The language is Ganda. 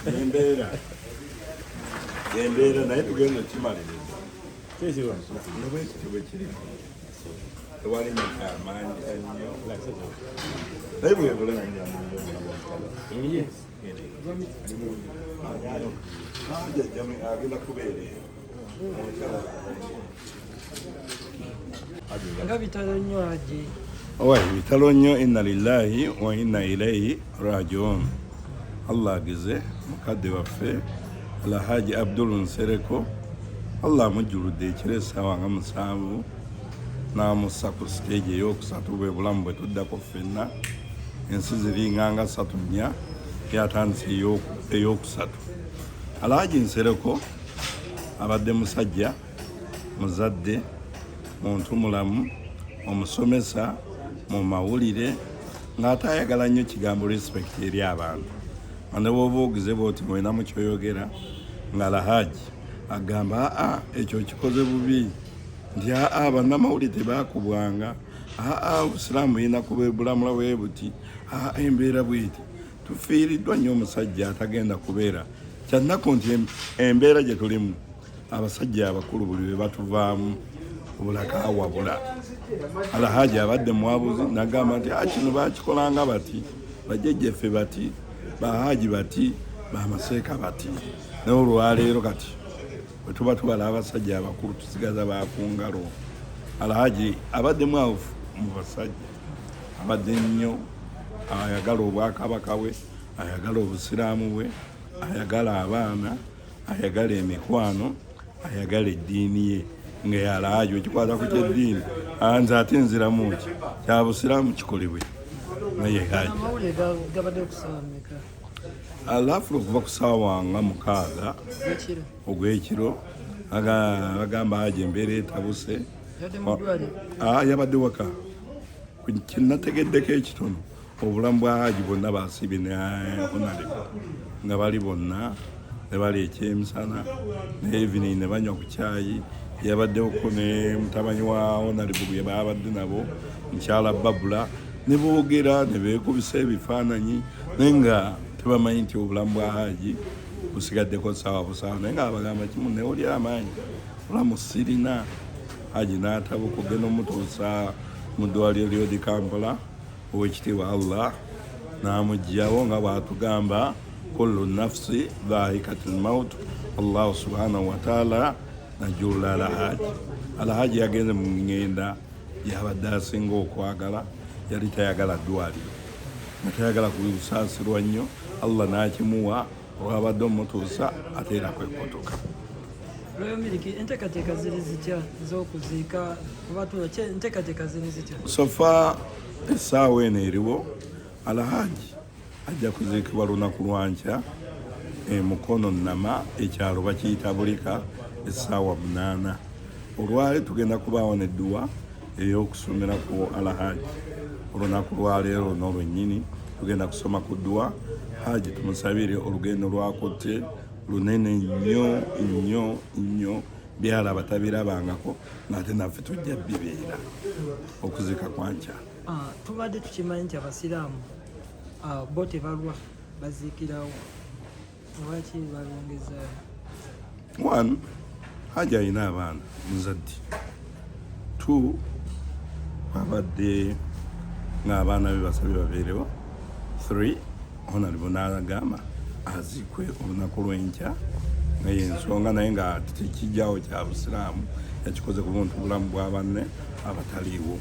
Embeera embeera naye tugenda okimaliriza nebwekityo bwe kiri, tewali nyo kyamaanyi ennyo, naye bwebulamu. Agenda kubeera eyo. Nga bitalo nnyo, Haji. Owa bitalo nnyo. Inna lillahi wa inna ilaihi rajiun. Allah agize mukadde waffe Alhaji Abdul Nsereko. Allah amujjuludde ekiro essaawa nga 7 n'amussa ku siteegi eyokusatu. Bwe bulamu bwe tuddako ffenna. Ensi ziringa nga ssatu, nnya, yatandise eyokusatu. Alhaji Nsereko abadde musajja muzadde, muntu mulamu, omusomesa mu mawulire, ng'ate ayagala nnyo kigambo respect eri abantu, nga ne bwoba ogize bwoti ng'olinamu kyoyogera, nga Alhaji agamba, "Aa, ekyo okikoze bubi," nti, "Aa, bannamawulire tebakubwanga. Aa, obusiraamu bulina kuba bulamula bwe buti. Aa, embeera bweti." Tufiiriddwa nnyo omusajja atagenda kubeera. Kyannaku nti embeera gye tulimu, abasajja abakulu buli bwe batuvaamu obulaka awabula. Alhaji abadde muwabuzi, nagamba nti, "Ah, kino bakikolanga bati, bajjajjaffe bati, bahaji bati, bamaseeka bati." Naye olwaleero kati bwe tuba tubala abasajja abakulu, tusigaza bakungalo. Alhaji abadde mwawufu mu basajja, abadde nnyo ayagala obwakabaka bwe, ayagala obusiraamu bwe, ayagala abaana, ayagala emikwano, ayagala eddiini ye. Nga yalaajo ekikwata ku kyeddiini, nze ate nziramu ki kya busiraamu kikolebwe, naye haji. Amawulire gabadde okusaba mmeka? Alafula okuva ku ssaawa nga 6 ekiro? Ogw'ekiro. Bagamba haji embeera etabuse. Yadde mu ddwaliro? Ah, yabadde waka. Kyenategeddeko ekitono, obulamu bwa haji bwonna basiibye ne honorable, nga bali bonna ne bali ekyemisana ne evening ne banywa ku kyayi. Yabaddewoko ne mutabanyi wa honorable gwe babadde nabo, mukyala Babula, ne boogera ne beekubisa ebifaananyi, naye nga tebamanyi nti obulamu bwa haji busigaddeko saawa busaawa. Naye nga bagamba kimu, newulira amaanyi, bulamu sirina. Haji n'atabuka ogenda omutuusa mu ddwaliro ly'e Kampala. Owekitiibwa Allah n'amugjawo, nga bw'atugamba, "Kullu nafsi dhaikatul maut." Allahu subhanahu wataala najulula Alhaji. Alhaji yagenze mu ngenda yabadde asinga okwagala. Yali tayagala ddwaliro, nga tayagala kusaasirwa nnyo. Allah n'akimuwa olwabadde omutuusa, ate era kwekotoka. Royal Milk, enteekateeka ziri zitya ez'okuziika? Kuba enteekateeka ziri zitya? So far essaawa eno eriwo, Alhaji ajja kuziikibwa lunaku lwankya e Mukono Nama, ekyalo bakiyita Bulika, essaawa 8. Olwali tugenda kubaawo nedduwa ey'okusomera ku Alhaji. Olunaku lwaleero luno lwennyini tugenda kusoma ku dduwa. Haji tumusabire, olugendo lwakutte lunene nnyo nnyo nnyo, byalaba tabirabangako, ng'ate naffe tujja bibeera okuziika kwankya. Ah, tubadde tukimanyi nti abasiraamu bo tebalwa, baziikirawo. Lwaki balongezaayo? One, haji alina abaana, muzadde. Two, babadde ng'abaana be basabye babeerewo. Three, honorable n'agamba aziikwe olunaku lw'enkya, nga yensonga, naye nga tekijjawo kya busiraamu. Yakikoze ku buntu bulamu bwa banne abataliiwo.